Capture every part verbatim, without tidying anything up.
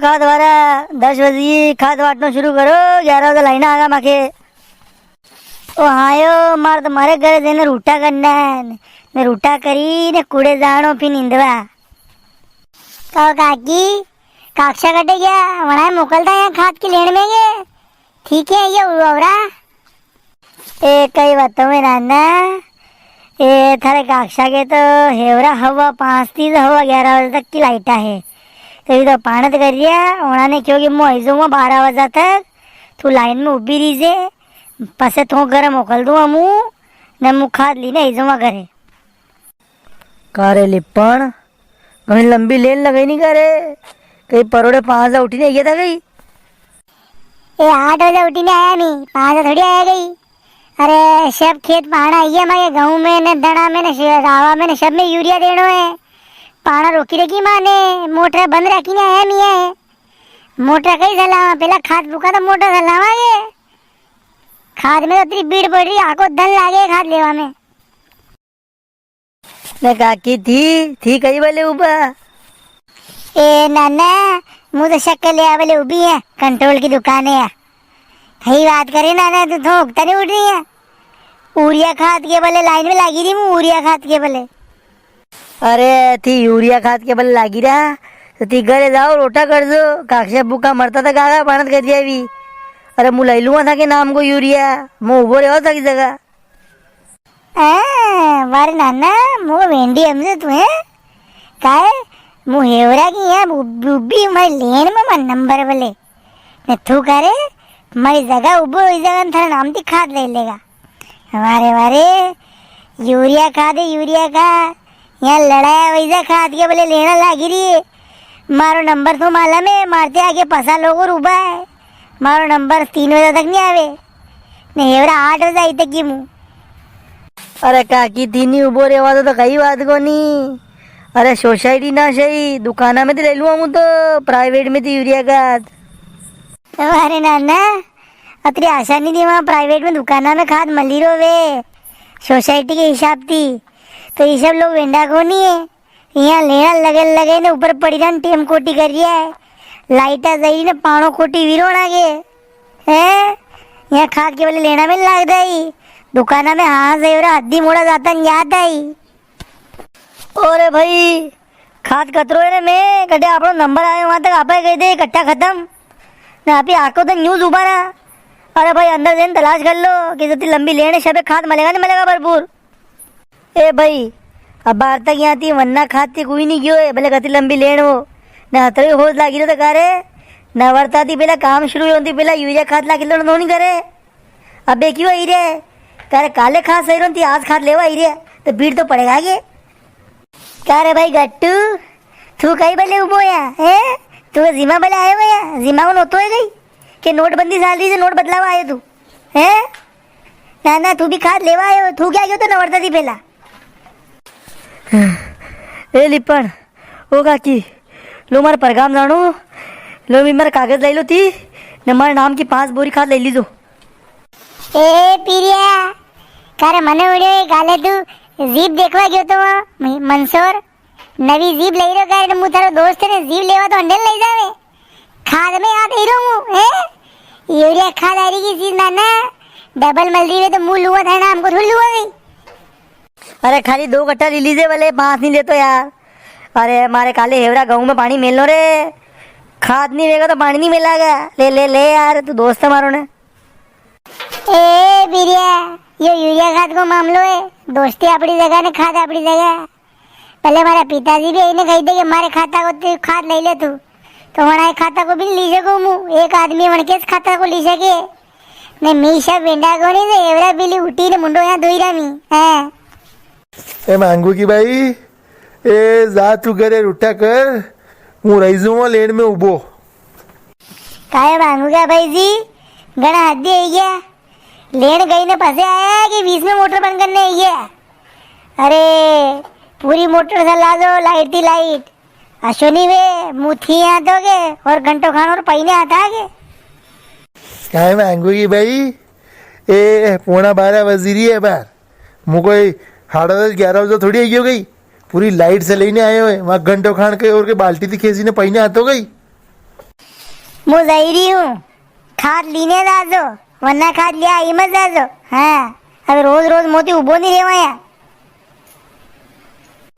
खाद वारा, दस बजे खाद वाटनो शुरू करो, ग्यारह बजे लाइन आगा माके। ओ हायो, मार तो मारे घरे जई ने रोटा करना है, ने रोटा करी ने कुड़े जाणो फिर नींदवा। कहो काकी, काक्षा कटे गया, वणाए मोकलता है खाद की लेण में के? ठीक है, ये उवरा। ए, कई बताऊं मैं नाना, ए, थारे काक्षा के तो हेवरा हवा पाँच थी तो हवा ग्यारह बजे तक की लाइटा है। तो ये तो पाणत कर रिया, उणाने क्यो कि मूं आई जाऊंगा बारह बजे तक, तू लाइन में उबी रीजे, पसे तो घरे मोकल दूंगा मूं, ने मूं खाद लीने आई जाऊंगा घरे। का रे लिपण, घणी लंबी लेन लगाई नी का रे? कई परोड़े पाँच बजे उठी ने गया था कई? ए, आठ बजे उठी ने आया नी, पाँच बजे थोड़ी आया कई। अरे, सब खेत पाणा आई है मारे गाँव में ने, धणा में ने, शे-, रावा में ने, सब में यूरिया देणो है। पाणा रोकी रखी माने, मोटर बंद रखी ने आया नी है। मोटर कई चलावा, पेला खाद फूका तो मोटर चलावा के। खाद में तो इतनी भीड़ पड़ री, आको दन लागे खाद लेवा में। ने काकी थी, थी कई बले उबा? ए नाना, मूं तो शक्कर लेवा बले उबी है, कंट्रोल की दुकान है। कई बात करे नाना, तू तो उगता नी उठ री है। यूरिया खाद के बले लाइन में लागी री, मूं यूरिया खाद के बले। अरे, थी यूरिया खाद के बले लागी रा, तो थी घरे जाओ, रोटा कर दो, काक्षा भूखा मरता था, गागा पाणत कर दिया भी। अरे, मूं लई लूंगा थाके नाम को यूरिया, मूं उबो रेवा थाकी जगा। ए, वारे नाना, मूं वेंडी हमजे तू, हैं? काय? मूं हेवरा की यां उब-, उबी मारी लेन में मन नंबर बले। ने तू करे, मारी जगा उबो होई जागा ने थारे नाम ती खाद लई लेगा। वारे, वारे, यूरिया खाद है, यूरिया खाद। यां लड़ाया वई जा खाद के बले लेणा लागी री है। मारो नंबर तो मालूम है, मारते आगे पसा लोग और उबा है। मारो नंबर तीन बजे तक नी आवे। ने हेवरा आठ बजे आई तक की मूं। अरे काकी, थी नी उबो रेवा तो, तो कई बात कोनी। अरे सोसाइटी ना सही, दुकाना में तो लई लूं मूं तो, प्राइवेट में तो यूरिया खाद। अरे नाना, अतरी आसानी थी वां प्राइवेट में दुकाना में खाद मली रो वे, सोसाइटी के हिसाब थी। तो ये सब लोग वेंडा कोनी है। यां लेणा लगे लगे ने ऊपर पड़ी रा ने टेम खोटी कर रिया है। लाइटा जई ने पाणो खोटी वीरोणा के। हैं? यां खाद के बले लेणा में लाग जाई। दुकाना में हाँ जई रा हद्दी मोड़ा जाता ने याद आई। ओरे भाई, खाद कतरो है रे में, कटे आपणो नंबर आयो वां तक आपे कई दे कट्टा खतम। ने आपी आको तो न्यूज उबारा। अरे भाई, अंदर जई ने तलाश कर लो कि जती लंबी लेण है, सबे खाद मलेगा नी मलेगा भरपूर। ए भाई, अबार तक यां थी वन्ना खाती कोई नी गयो है, भले कती लंबी लेण हो। ने अतरी होश लागी रो तो का रे, नवरता थी पेला काम शुरू होती, पेला यूरिया खाद लाकी लो, नी करे। अबे क्यों आई रे? का रे काले खाद सही रो थी, आज खाद लेवा आई रे, तो भीड़ तो पड़ेगा आगे। का रे भाई गट्टू, तू कई बले उबो या, हैं? तू जिमा बले आयो या? जिमा को नोतो है कई? के नोटबंदी चाल री है, नोट बदलावा आयो तू, हैं? ना, ना, तू भी खाद लेवा आयो, तू क्या गयो तो नवरता थी पेला? ए लिपण, ओ काकी, लो मारे परगाम जाणो, लो भी मारे कागज लई लो थी, ने मारे नाम की पांच बोरी खाद लई लीजो। ए पीरिया, का रे मने उड़े गाले तू जीप देखवा गयो तो वां म-, मंदसौर? नवी जीप लई रो का रे, मूं थारो दोस्त ने जीप लेवा तो हंडे लई जावे। खाद में याद ही रहूं, हैं? यूरिया खाद आ री की चीज ना ना, डबल मल री है तो मूं लूंगा था ना, हमको थोड़ी लूंगा गई। अरे खाली दो कट्टा ले लीजे भले, पांच नी लेतो यार। अरे मारे काले हेवरा गऊं में पाणी मेलनो रे, खाद नी वेगा तो पाणी नी मेलागा। ले ले ले यार, तू दोस्त है मारो ने। ए बीरिया, यो यूरिया खाद को मामलो है, दोस्ती आपणी जगा ने खाद आपणी जगा। भले मारा पिताजी भी इने कही दे कि मारे खाता को तू खाद लई ले तू, तो वणा खाता को भी नी ली सकूं मूं। एक आदमी वण के खाता को ली सके। ने मीशा बेंडा कोनी तो एवरा बिली उठी ने मुंडो यां धोई रामी। हैं। ए मांगू की बाई, ए जा तू घरे रोटा कर, हूं रही जाऊं लेण में उबो। काय मांगू का भाई जी, घणा हद ही गया। लेण गई ने पसे आया कि बीच में मोटर बंद करने आई है? अरे, पूरी मोटर चला दो, लाइट थी लाइट। अशो नी वे, मूं थी यां तो के, और घंटो खाण और पईने आता के। काय मांगू की भाई, ए, पौना बारह बजी री है बार। मूं कोई हाड़ा दस, ग्यारह बजे थोड़ी आई गयो गई। पूरी लाइट से लेने आयो है, वां घंटो खाण के और के बाल्टी थी खेसी ने पईने आतो गई। मु जाई री हूँ, खाद लीने जाजो, वरना खाद लिया ही मत जाजो। हाँ, अब रोज रोज मोती उबो नी रेवा या।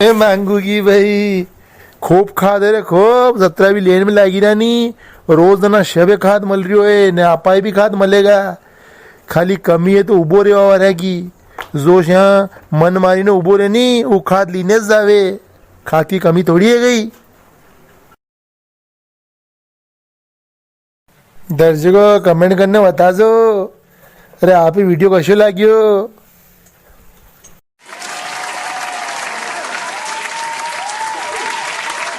ए मांगू की भाई, खूब खाद है रे, खूब। जतरा भी लेन में लागी रा नी, रोज ना शबे खाद मल रियो है, ने आपाई भी खाद मलेगा। खाली कमी है तो उबो रेवा वाला की। जो श्या मन मारी ने उबो रे नी, वो खाद लीने जावे। खाद की कमी थोड़ी है गई। दर्शकों, comment करने बताजो। अरे, आप ही video कशो लाग्यो?